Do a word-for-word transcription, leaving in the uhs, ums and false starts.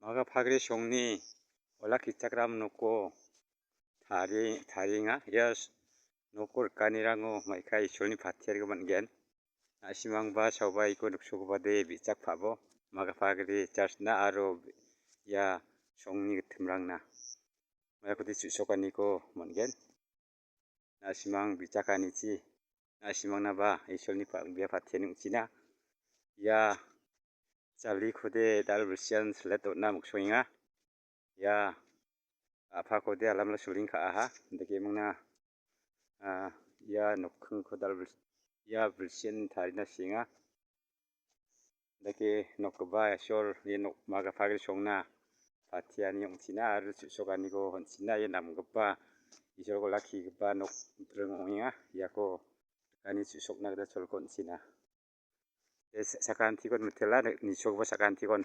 Maga Pagri songni olakkichakram noko tari-, tarienga. Ia s-, noko rikanirango maika Isolni patiarangko man·gen. Na·simangba saoba iko niksokobade bi·jak pa·bo. Maga Pagri church-na aro ia songni gittimrangna maikode chu·sokaniko man·gen. Na·simang bijakanichi, na·simangnaba Isolni pa-, bia patiani ong·china. Ia jalikode dal·bilsian silet on·na miksongenga. Ia a·pakode alamala suling ka·aha. Indake mingna, ah, ia nokkingko dal·bil-, ia bilsian tarina sienga. Dake nokgipa Isol, ia nok Maga Pagri songna patiani ong·china aro chu·sokaniko on·china ia namgipa Isolko olakkigipa nokdring ong·enga. Iako ani chu·sokna gita cholko on·china. Ia sa-, sakantikon mitela, nisogipa sakantikon